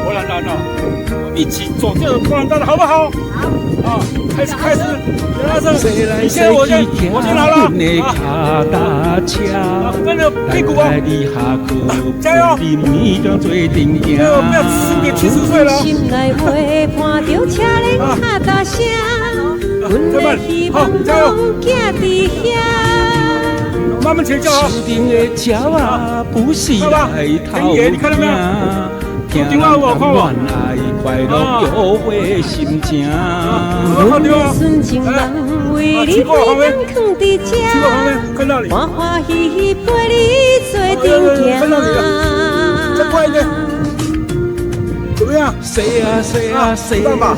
波蘭大道，一起走這個波蘭大道，好不好？好。啊，開始開始，你先，我先，我先來了。啊，跟着屁股啊，加油！加油，不要輸給70歲了。啊，好，加油！慢慢前進啊！快吧，田野，你看到沒有？電話我看我。啊，對啊。來，七哥旁邊，七哥旁邊，看到你。看到你了，再快一點。怎麼樣？啊，棒吧？